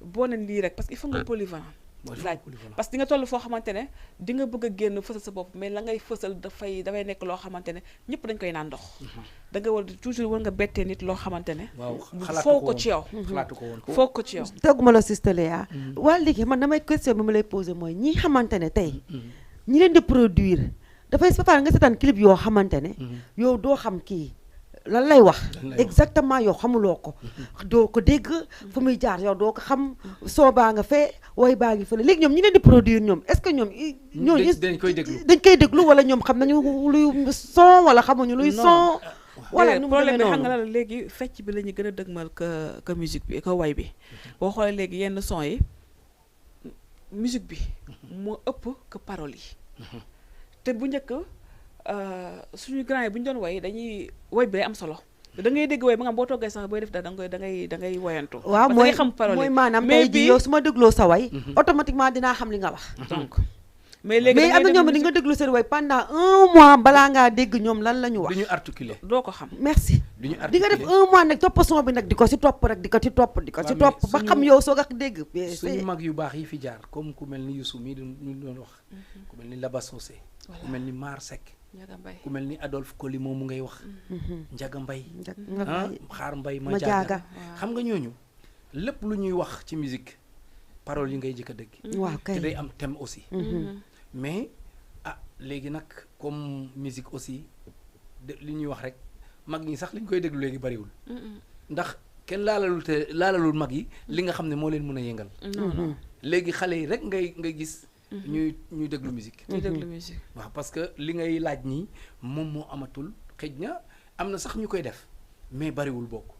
boo ne lii rek parce que il faut nga polyvalent laaj parce que di nga toll foo xamante ne di nga bëgg a génn fësal sa bopp mais la ngay fësal dafay nekk loo xamante ne ñëpp dañ koy naan ndox da nga war toujours war nga bettee nit loo xamante ne foog ko ci yow foog ko ci yow tegguma la Sistelia waa léegi man damay question bi ma lay posé mooy ñi xamante ne tey ñi leen di produire dafay parfois nga seetaan clip yoo xamante ne yow doo xam kii lan lay wax exactement yow xamuloo ko doo ko dégg fu muy jaar yow doo ko xam soo baa nga fee way baa ngi fële léegi ñoom ñi leen di produire ñoom est-ce que ñoom ñooñu dañ koy déglu wala ñoom xam nañu luy son wala xamuñu luy son wala nu mu problème bi demee xam nga noonu la léegi fecc bi la ñu gën a dëgmal que musique bi que way bi boo xoolee léegi yenn son yi musique bi moo ëpp que paroles yi te bu njëkk suñu grand yi bu ñu doon way dañuy way bi day am solo da ngay dégg way ba nga boo toggee sax booy def da ngay woyantu waaw mooy xam parole mooy maanaam tey ji yow su ma dégloo sa way automatiquement dinaa xam li nga wax donc mais léegi mais am na ñoom di nga déglu seen way pendant 1 mois balaa ngaa dégg ñoom lan la ñu wax du ñu articuler doo ko xam merci du ñu di nga def 1 mois nag topp son bi nag di ko si topp rek di ko si topp di ko si topp ba xam yow soo ko dégg suñu mag yu baax yi fi jaar comme ku mel ni Youssou mii ñu doon wax ku mel ni Laba Socé ku mel ni Mar Seck ku mel ni Adolphe Coly moomu ngay wax Njaga Mbay Xaar Mbay ma jaaga xam nga ñooñu lépp lu ñuy wax ci musique paroles yi ngay jëkk a dégg waaw kay te day am thème aussi mais léegi nag comme musique aussi li ñuy wax rek mag ñi sax li ñu koy déglu léegi bariwul ndax kenn laalalul mag yi li nga xam ne moo leen mën a yëngal léegi xale yi rek ngay gis ñuy déglu musique waaw parce que li ngay laaj nii moom moo amatul xëj na am na sax ñu koy def mais bariwul bokk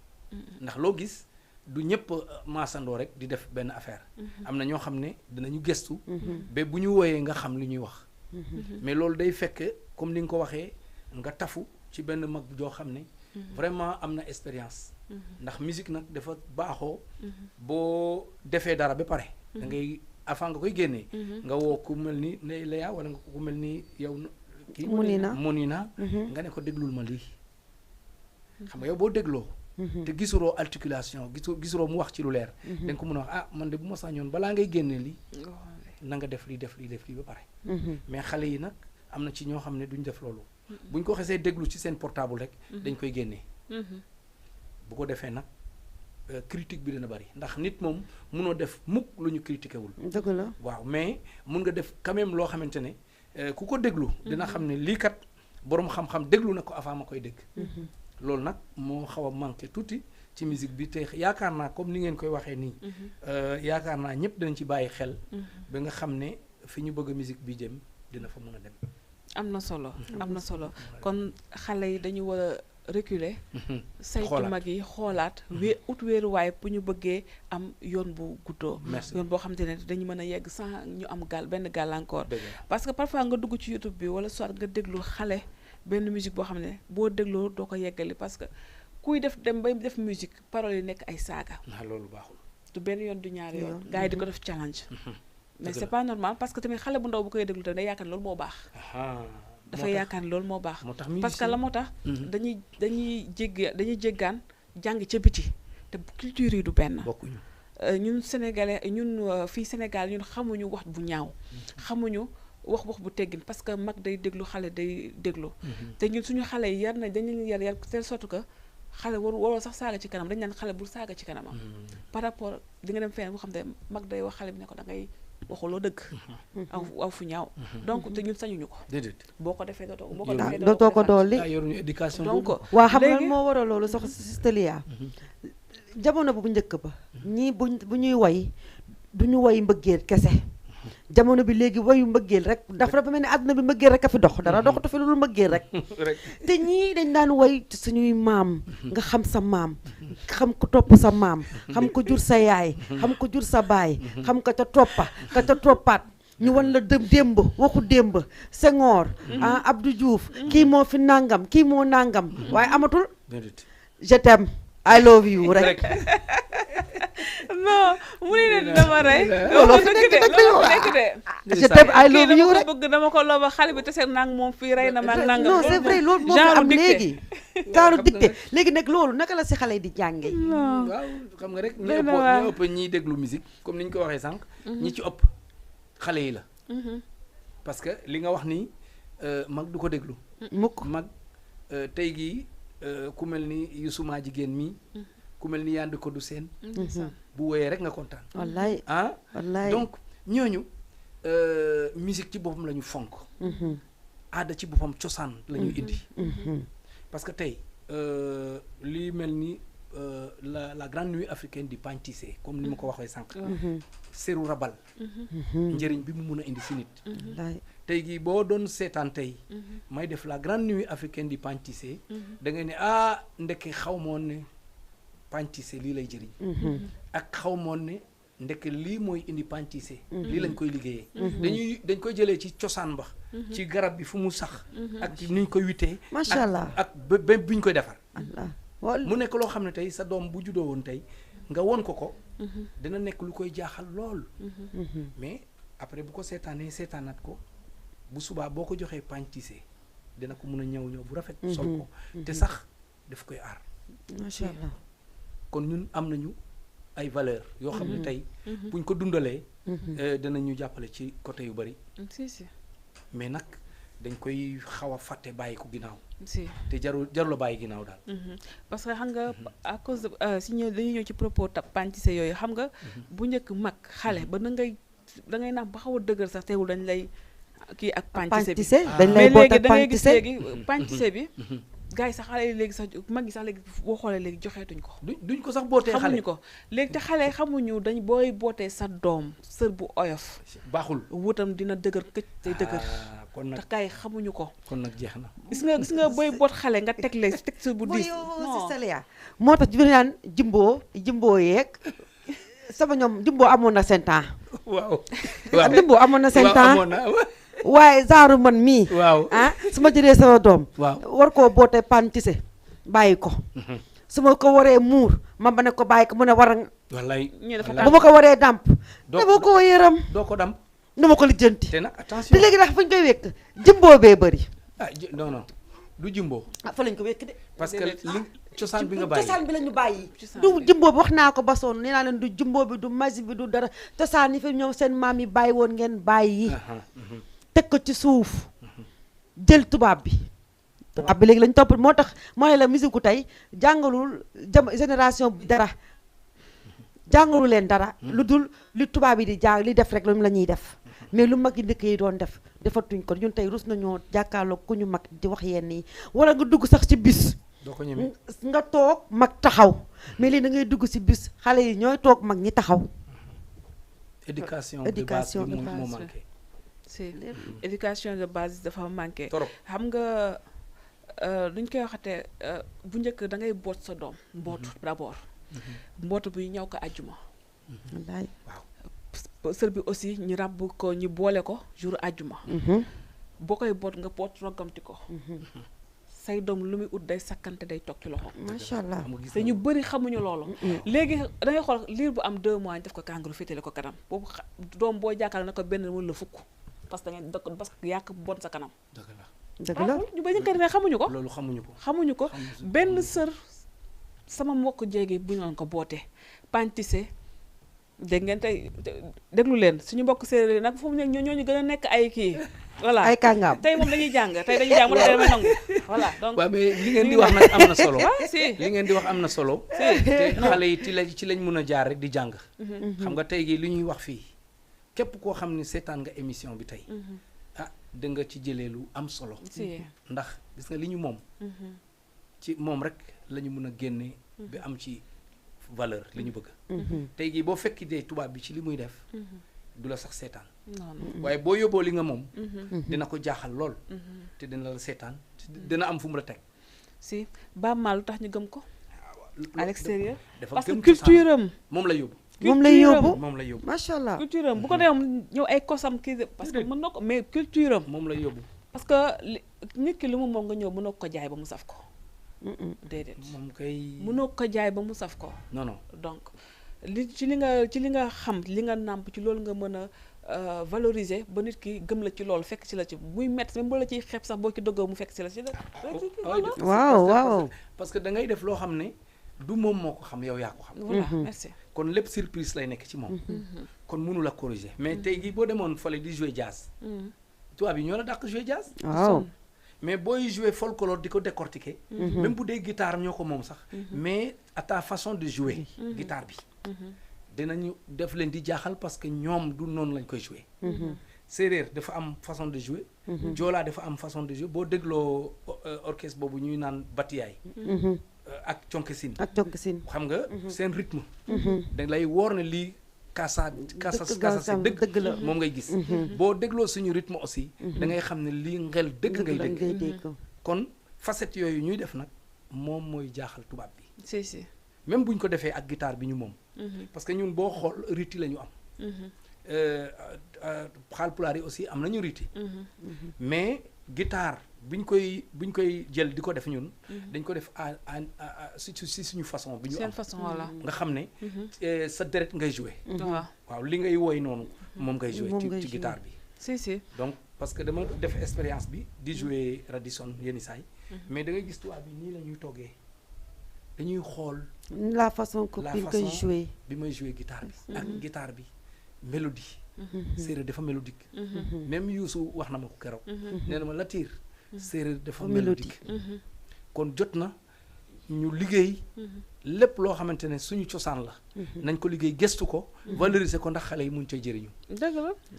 ndax loo gis du ñëpp maasandoo rek di def benn affaire am na ñoo xam ne dinañu gëstu ba bu ñu wooyee nga xam li ñuy wax mais loolu day fekk comme ni nga ko waxee nga tafu ci benn mag joo xam ne vraiment am na expérience ndax musique nag dafa baaxoo boo defee dara ba pare da ngay avant nga koy génnee nga woo ku mel ni Ndeye Leya wala nga ku mel ni yow kii Monina nga ne ko déglul ma lii xam nga yow boo dégloo te gisuroo articulation gisuroo mu wax ci lu leer da nga ko mën a wax man de bu ma sañoon balaa ngay génnee lii na nga def lii ba pare mais xale yi nag am na ci ñoo xam ne duñ def loolu buñ ko xesee déglu ci seen portable rek dañ koy génnee bu ko defee nag critique bi dina bari ndax nit moom munoo def mukk lu ñu critiqué wul dëgg la waaw mais mun nga def quand même loo xamante ne ku ko déglu dina xam ne lii kat boroom xam-xam déglu na ko avant ma koy dégg loolu nag moo xaw a manqué tuuti ci musique bi te yaakaar naa comme ni ngeen koy waxee nii yaakaar naa ñëpp dañ ci bàyyi xel ba nga xam ne fi ñu bëgg musique bi jëm dina fa mën a dem am na solo kon xale yi dañu war a reculer saytu mag yi xoolaat ut wéeruwaay bu ñu bëggee am yoon bu guddoo yoon boo xamante ne dañu mën a yegg sans ñu am benn gàllankoor parce que parfois nga dugg ci YouTube bi wala soit nga déglu xale benn musique boo xam ne boo dégloo doo ko yeggali parce que kuy dem bay def musique paroles yi nekk ay saaga loolu baaxul du benn yoon du ñaari yoon gars yi di ko def challenge mais c'est pas normal parce que tamit xale bu ndaw bu koy déglu tamit day yaakaar ne loolu moo baax dafay yaakaar ne loolu moo baax parce que la moo tax dañuy jéggaan jàng ca biti te culture yi du benn ñun sénégalais ñun fii Sénégal ñun xamuñu wax bu ñaaw xamuñu wax bu teggin parce que mag day déglu xale day déglu te ñun suñu xale yi yar nañ dañu leen yar telle sorte que xale waroo sax saaga ci kanam dañ naan xale bul saaga ci kanamam par rapport di nga dem feneen boo xam ne mag day wax xale bi ne ko da ngay waxuloo dëgg aw fu ñaaw donc te ñun sañuñu ko boo ko defee dootoo ko dolli donc waa xam nga moo waral loolu sax Sistelia jamono bu njëkk ba ñii bu ñuy woy du ñu woy mbëggeel kese jamono bi léegi wayu mbëggeel rek dafa mel ni àdduna bi mbëggeel rek a fi dox dara doxatu fi lu dul mbëggeel rek te ñii dañ daan way suñuy maam nga xam sa maam xam ko topp sa maam xam ko jur sa yaay xam ko jur sa baay xam ko ca toppaat ñu wan la démb waxu démb Senghor Abdou Diouf kii moo fi nangam kii moo nangam waaye amatul je t'aime I love you rek non mu ne leen dama rey loolu fi nekk de je t'aime I love you rek bëgg dama ko looba xale bi tase nang moom fii rey na maag nangam non c'est vrai loolu moo fi am léegi genre dicté léegi nag loolu naka la si xale yi di jàngee waaw xam nga rek ñi ëpp ñiy déglu musique comme ni ñu ko waxee sànq ñi ci ëpp xale yi la parce que li nga wax ni mag du ko déglu mukk mag tey gii ku mel ni Youssouma jigéen mi ku mel ni Yande ko du seen bu woyee rek nga kontaan wallaay ah wallaay donc ñooñu musique ci boppam la ñu fonk aada ci boppam cosaan la ñu indi parce que tey li mel ni la grande nuit africaine du pagne tissé comme ni ma ko waxee sànq seru rabal njëriñ bi mu mun a indi si nit wallaay tey gii boo doon seetaan tey may def la grande nuit africaine du pagne tissé da ngay ne ndeke xaw moon ne pagne tissé lii lay jëriñ ak xaw moon ne ndeke lii mooy indi pagne tissé lii lañ koy liggéeyee dañ koy jëlee ci cosaan ba ci garab bi fu mu sax ak ni ñu koy wittee macha allah ak ba bi ñu koy defar allah mu nekk loo xam ne tey sa doom bu juddoo woon tey nga won ko dina nekk lu koy jaaxal lool mais après bu ko seetaanaat ko bu subaa boo ko joxee pagne tissé dina ko mun a ñëw bu rafet sol ko te sax daf koy aar macha allah kon ñun am nañu ay valeur yoo xam ne tey buñ ko dundalee dinañu jàppale ci côté yu bari si mais nag dañ koy xaw a fàtte bàyyi ko ginnaaw si te jarul la bàyyi ginnaaw daal parce que xam nga à cause de si ñëw dañuy ñëw ci propos pagne tissé yooyu xam nga bu njëkk mag xale ba da ngay naan ba xaw a dëgër sax teewul dañ lay kii ak pagne tissé bi dañ lay boot mais ak léegi da ngay pagne gis tissé léegi pagne tissé bi gars yi sax xale yi léegi sax mag yi sax léegi boo xoolee léegi joxeetuñ ko duñ ko sax bootee xale xamuñu ko léegi te xale xamuñu dañ booy bootee sa doom sër bu oyof baaxul wutam dina dëgër këcc tey dëgër kon nag te gars yi xamuñu ko kon nag jeex na gis nga booy boot xale nga teg sër bu diis si Saliya moo tax bi naan jimbo yeeg sama ñoom jimbo amoon na seen temps waaw jimbo amoon na seen temps waaye genre man mii waaw su ma jëlee sama doom waaw war koo bootee pagne tissé bàyyi ko su ma ko waree muur ma ba ne ko bàyyi ko mu ne war a wallaay bu ma ko waree dàmp dama ko yëram doo ko damp dama ko lijjanti te nag attention di léegi ndax fu ñu koy wékk jimboo bee bëri non du jimbo fa lañ ko wékk de parce que li cosaan bi nga bàyyi cosaan bi la ñu bàyyi du jimboo bi wax naa ko ba sonn nee naa leen du jimboo bi du masi bi du dara cosaan yi fi ñoom seen maam yi bàyyi woon ngeen bàyyi teg ko ci suuf jël tubaab bi léegi lañ topp moo tax mooy la musique gu tey jàngalul génération bi dara jàngalu leen dara lu dul li tubaab yi di jàng li def rek lu la ñuy def mais lu mag yi ndëkk yi doon def defatuñ ko ñun tey rus nañoo jàkkaarloo ku ñu mag di wax yenn yi wala nga dugg sax ci bis doo ko ñeme nga toog mag taxaw mais léegi da ngay dugg ci bis xale yi ñooy toog mag ñi taxaw éducation éducation de de base moo base. manqué si éducation de base dafa manqué trop xam nga duñ koy waxatee bu njëkk da ngay boot sa doom mbootu d'abord mbootu bi ñëw ko àjjuma wallaay sër bi aussi ñu ràbb ko ñu boole ko jour àjjuma boo koy boot nga boot roggamti ko say doom lu muy ut day sakkante day toog ci loxo macha allah te ñu bëri xamuñu loolu léegi da ngay xool liir bu am 2 mois ñu def ko kàngaru féetale ko kanam boobu doom boo jàkkaarloo na ko benn mën la fukk parce que yàq bon sa kanam dëgg la ñu bëri ñu ko defee xamuñu ko loolu xamuñu ko benn sër sama mbokk jéegi bu ñu doon ko bootee pagne tissé dégg ngeen tey déglu leen suñu mbokk séeréer nag fu mu nekk ñooñu gën a nekk ay kii voilà ay kàngaam tey moom dañuy jàng mu ne damay nangu voilà donc waaw mais li ngeen di wax nag am na solo si li ngeen di wax am na solo te xale yi ci lañ mun a jaar rek di jàng xam nga tey gi li ñuy wax fii képp koo xam ne seetaan nga émission bi tey da nga ci jëlee lu am solo ndax gis nga li ñu moom ci moom rek la ñu mun a génne bi am ci valeur li ñu bëgg tey gii boo fekki dee tubaab bi ci li muy def du la sax seetaan waaye boo yóbboo li nga moom dina ko jaaxal lool te dina la seetaan dina am fu mu la teg si Baaba Maal lu tax ñu gëm ko à l'extérieur dafa parce que gëm culture am moom la yóbbu moom lay yóbbu moom la yóbbu macha allah culture am bu ko dee ñëw ay kosam kii parce que mën na ko mais culture am moom la yóbbu parce que nit ki lu mu moom nga ñëw mënoo ko jaay ba mu saf ko déedéet moom kay mënoo ko jaay ba mu saf ko non donc ci li nga xam li nga nàmp ci loolu nga mën a valoriser ba nit ki gëm la ci loolu fekk ci la ci muy métti même bu la ciy xeeb sax boo ci dëggoo mu fekk ci la ci waaw parce que da ngay def loo xam ne du moom moo ko xam yow yaa ko xam. voilà merci. kon lépp surprise lay nekk ci moom. kon mënu la corriger mais tey jii boo demoon fële di jouer jazz. tubaab yi ñoo la dàq jouer jazz. waaw mais booy jouer folklore di ko décortiquer. même bu dee guitare ñoo ko moom sax. mais à ta façon de jouer. guitare bi. dinañu def leen di jaaxal parce que ñoom du noonu lañ koy jouer. séeréer dafa am façon de jouer. joolaa dafa am façon de jouer boo dégloo orchestre boobu ñuy naan batiyaay. ak conkesin. ak conkesin. xam nga seen rythme. da lay woor ne lii kasa si dëgg la moom ngay gis. boo dégloo suñu rythme aussi. da ngay xam ne lii ngel dëgg ngay dégg. kon facette yooyu ñuy def nag moom mooy jaaxal tubaab bi. si même buñ ko defee ak guitare bi ñu moom. parce que ñun boo xool riti la ñu am. Haalpulaar yi aussi am nañu riti. mais guitare buñ koy jël di ko def ñun. dañ ko def si suñu façon bi ñu am. seen façon voilà. nga xam ne sa deret ngay jouer. waaw li ngay woy noonu moom ngay jouer ci guitare bi. si donc parce que dama def expérience bi di jouer Radisson yenn saay mais da ngay gis tubaab bi nii la ñuy toggee dañuy xool. la façon que bi koy jouer. bi may jouer guitare bi. ak guitare bi mélodie. séeréer dafa mélodique. même Youssou wax na ma ko keroog. nee na ma Latir. séeréer dafa mélodique. kon jot na ñu liggéey. lépp loo xamante ne suñu cosaan la. nañ ko liggéey gëstu ko. valoriser ko ndax xale yi mun cay jëriñu. dëgg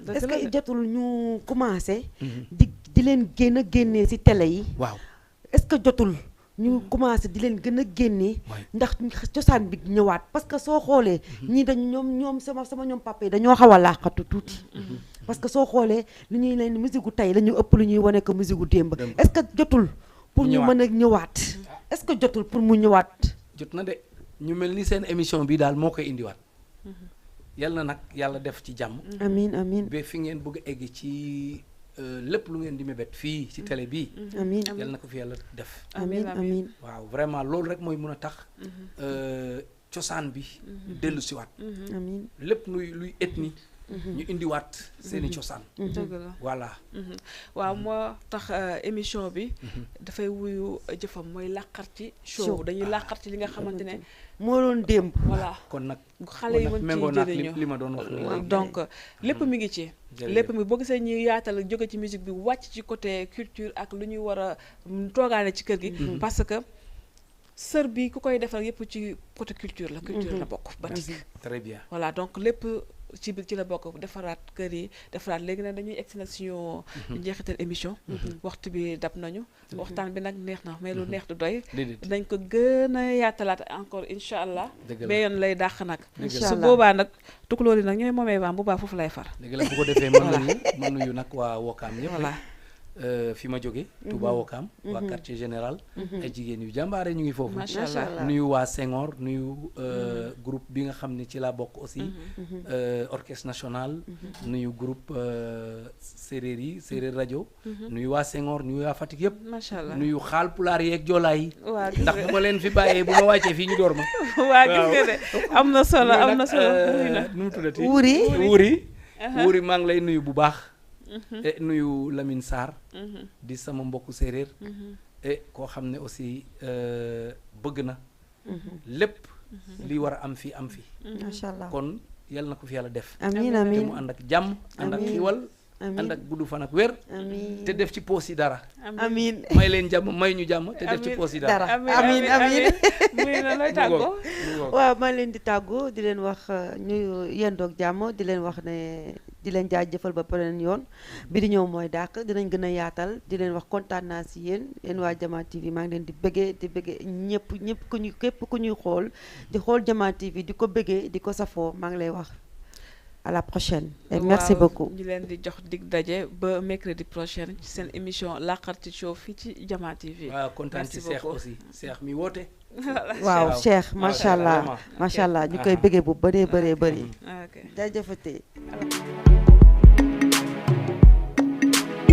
la est-ce que jotul ñu commencé. di leen génnee ci télé yi. waaw est-ce que jotul ñu commencé di leen gën a génnee. ndax cosaan bi ñëwaat parce que soo xoolee. ñii dañu ñoom sama ñoom papa yi dañoo xaw a laaxatu tuuti. parce que soo xoolee lu ñuy leen musique gu tey la ñu ëpp lu ñuy wane ko musique gu démb. est-ce que jotul pour ñu mën a ñëwaat. est-ce que jotul pour mu ñëwaat. jot na de ñu mel ni seen émission bi daal moo koy indiwaat. yal na nag yàlla def ci jàmm. amiin ba fi ngeen bëgg a egg ci lépp lu ngeen di mébét fii ci télé bii. amiin yal na ko fi yàlla def. amiin waaw vraiment loolu rek mooy mun a tax. cosaan bi. dellu siwaat. amiin lépp luy ethnie. ñu indiwaat seeni cosaan. dëgg la voilà. waaw moo tax émission bi. dafay wuyu jëfam mooy làqarti show dañuy làqarti li nga xamante ne. moo doon démb. voilà kon nag xale yi mën ci jëriñoo li ma doon wax. donc lépp mi ngi ci. lépp mi boo gisee ñuy yaatal jóge ci musique bi wàcc ci côté culture ak lu ñuy war a toogaale ci kër gi. parce que sër bi ku koy defal yépp ci côté culture la. culture la bokk batik. très bien voilà donc lépp. ci biir ci la bokk defaraat kër yi defaraat léegi nag dañuy egsi nag suñu njeexital émission waxtu bi dab nañu waxtaan bi nag neex na mais lu neex du doy dañ ko gën a yaatalaat encore incha allah mais yoon lay dàq nag su boobaa nag tukulóor yi nag ñooy moomee waam bu baax foofu lay far léegi la bu ko defee ma nuyu nag waa Wakaam ñëpp voilà fi ma jóge Touba Wakaam waa quartier général ay jigéen yu jàmbaare ñu ngi foofu macha allah nuyu waa Senghor nuyu groupe bi nga xam ne ci laa bokk aussi orchestre national nuyu groupe séeréer yi séeréer rajo nuyu waa Senghor nuyu waa Fatick yëpp macha allah nuyu Haalpulaar yeeg Joolaa yi waaw ndax bu ma leen fi bàyyee bu ma wàccee fii ñu door ma waa gis nga de am na solo nu mu tuddati wuuri maa ngi lay nuyu bu baax nuyu Lamine Sarr di sama mbokku séeréer koo xam ne aussi bëgg na lépp li war a am fii am fi macha allah kon yal na ko fi yàlla def amiin te amiin mu ànd ak jàmm ànd ak xiwal ànd ak gudd fan ak wér te def ci poos yi dara amiin may leen jàmm may ñu jàmm te def ci poos yi dara amiin muy na lay tàggoo waaw maa leen di tàggoo di leen wax ñu yendoog jàmm di leen wax ne di leen jaajëfal ba beneen yoon bi di ñëw mooy dàq dinañ gën a yaatal di leen wax kontaan naa si yéen waa Jama TV maa ngi leen di bëggee ñëpp képp ku ñuy xool di xool Jama TV di ko bëggee di ko safoo maa ngi lay wax à la prochaine et merci beaucoup ñu leen di jox dig daje ba mercredi prochaine ci seen émission Laqarti Show fii ci Jama TV waaw kontaan ci Cheikh aussi Cheikh mi woote waaw Cheikh macha allah ñu koy bëggee bu bëree bëri jaajëfatee